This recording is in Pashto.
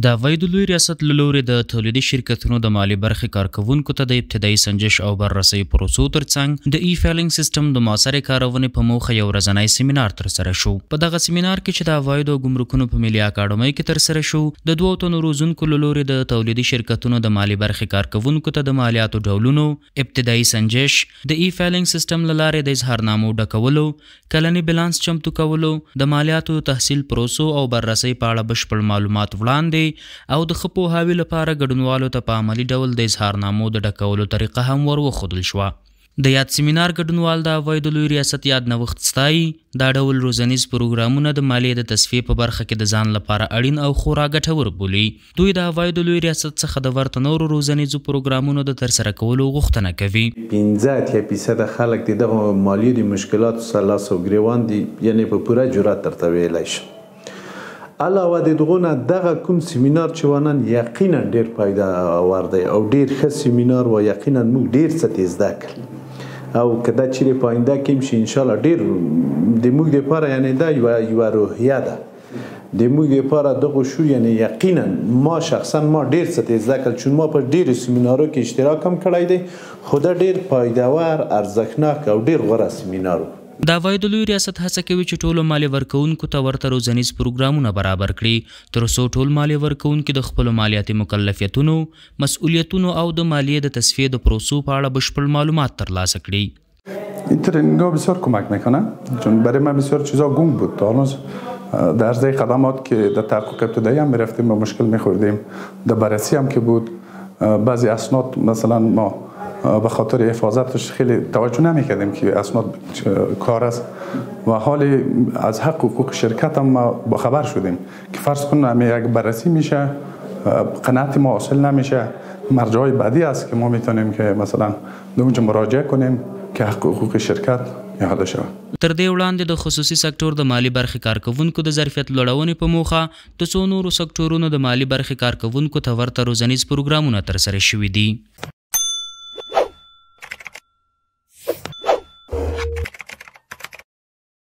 د عوایدو لوی ریاست له لوري د تولیدي شرکتونو د مالي برخې کارکوونکو ته د ابتدایي سنجش او بررسۍ پروسو ترڅنګ د ای فایلینګ سیستم د موثرې کارونې په موخه یو ورځنی سیمینار ترسره شو. په دغه سیمینار کې چې د عوایدو او ګمرکونو په ملي اکاډمۍ کې ترسره شو، د دوو تنو روزونکو له لوري د تولیدي شرکتونو د مالي برخې کارکوونکو ته د مالیاتو ډولونو، ابتدایي سنجش، د ای فایلینګ سیستم له لارې د اظهارنامو ډکولو، کلني بیلانس چمتو کولو، د مالیاتو د تحصیل پروسو او بررسۍ په اړه بشپړ معلومات وړاندې او د ښه پوهاوي لپاره ګډونوالو ته په عملي ډول د اظهارنامو د ډکولو طریقه هم ور وښودل شوه. د یاد سیمینار ګډونوال د عوایدو لوی ریاست یاد نوښت ستایي، دا ډول روزنیز پروګرامونه د مالیې د تصفیې په برخه کې د ځان لپاره اړین او خورا ګټور بولي. دوی د عوایدو لوی ریاست څخه د ورته نورو روزنیزو پروګرامونو د ترسره کولو غوښتنه کوي. 85% خلک د دغو مالیې د مشکلاتو سره لاس او ګریوان دي، یعنې په پوره جرات درته ویلی شم. علاوه د دغو نه دغه کوم سیمینار چې وانن یقینا ډیر پیدا ور دی او ډیر ښه سیمینار و، یقینا موږ ډیر څه ترې زده کړل او که دا چیرې په آینده کې هم شي انشاءالله ډیر د موږ دپاره، یعنې دا یوه روحیه ده د موږ دپاره دغه شو، یعنې یقینا ما شخصا ما ډیر څه ترې زده کړل، چون ما په ډیرو سیمینارو کې اشتراک هم کړی دی، خو دا ډیر پایدور، ارزښتناک او ډیر غوره سیمینار و. د عوایدو لوی ریاست هڅه کوي چې ټولو مالیه ورکوونکو ته ورته روزنیز پروګرامونه برابر کړي، تر څو ټول مالیه ورکوونکي د خپلو مالیاتي مکلفیتونو، مسؤلیتونو او د مالیې د تصفیې د پروسو په اړه بشپړ معلومات ترلاسه کړي. این training ها بسیار کمک میکنه، چون برای من بسیار چیزا گنگ بود. تا هنوز در عرضه خدمات که در تحقق ابتدایی هم میرفتیم با مشکل میخوردیم، در بررسی هم که بود بعضی اسناد مثلا ما به خاطر حفاظتش خیلی توجه نمیکردیم که اسناد کار است و حال از حق حقوق شرکت هم ما با خبر شدیم که فرض کن همه یک بررسی میشه، قناعت ما حاصل نمیشه، مرجع بعدی است که ما میتونیم که مثلا د اونجا مراجعه کنیم که حق حقوق شرکت احاطه شود. تر دې وړاندې د خصوصي سکتور د مالي برخې کارکوونکو د ظرفیت لوړونې په موخه د څو نورو سکتورونو د مالي برخې کارکوونکو ته ورته روزنیز پروګرامونه ترسره شوي دي.